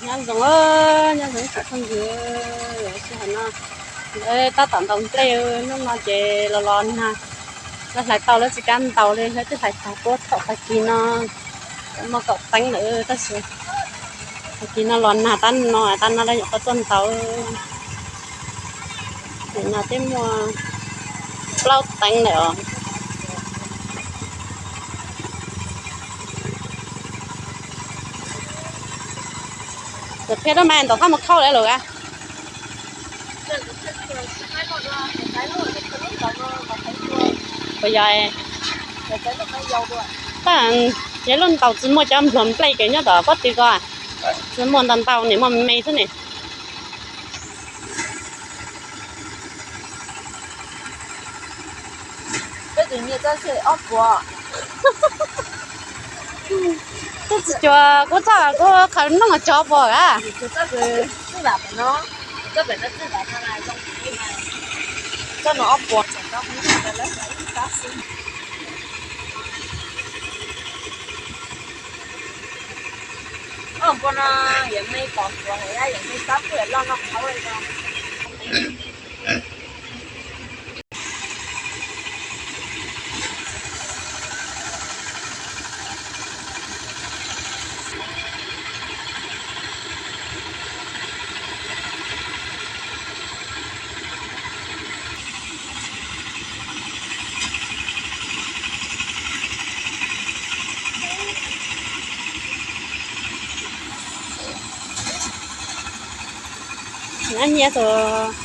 Nyob zoo, nyob zoo ib tsoom phooj ywg, sij hawm no tab tom ntaus nplej, hnub no ces los los nag, lawv hlais tau lawv tsis kam ntaus li, lawv twb hlais tag puab thaum tag kis no muaj kaum teev lawm tab sis tag kis no los nag tab no tab no lawv nyuam qhuav tuaj ntaus. Nim no twb muaj plaub teev lawm os. Cov phiab lub mas ntaus thab mus khauj lawm los a. Puas yog? Ces lub ntaus tsis muaj cov npluag nplej kev nyob tom pob tw ko, tsis muaj ntau ntau, nim muaj me me xwb ne. Twb tsis cuag kuv txoj kuv qhawv nooj tsov pom a. Nyiaj tus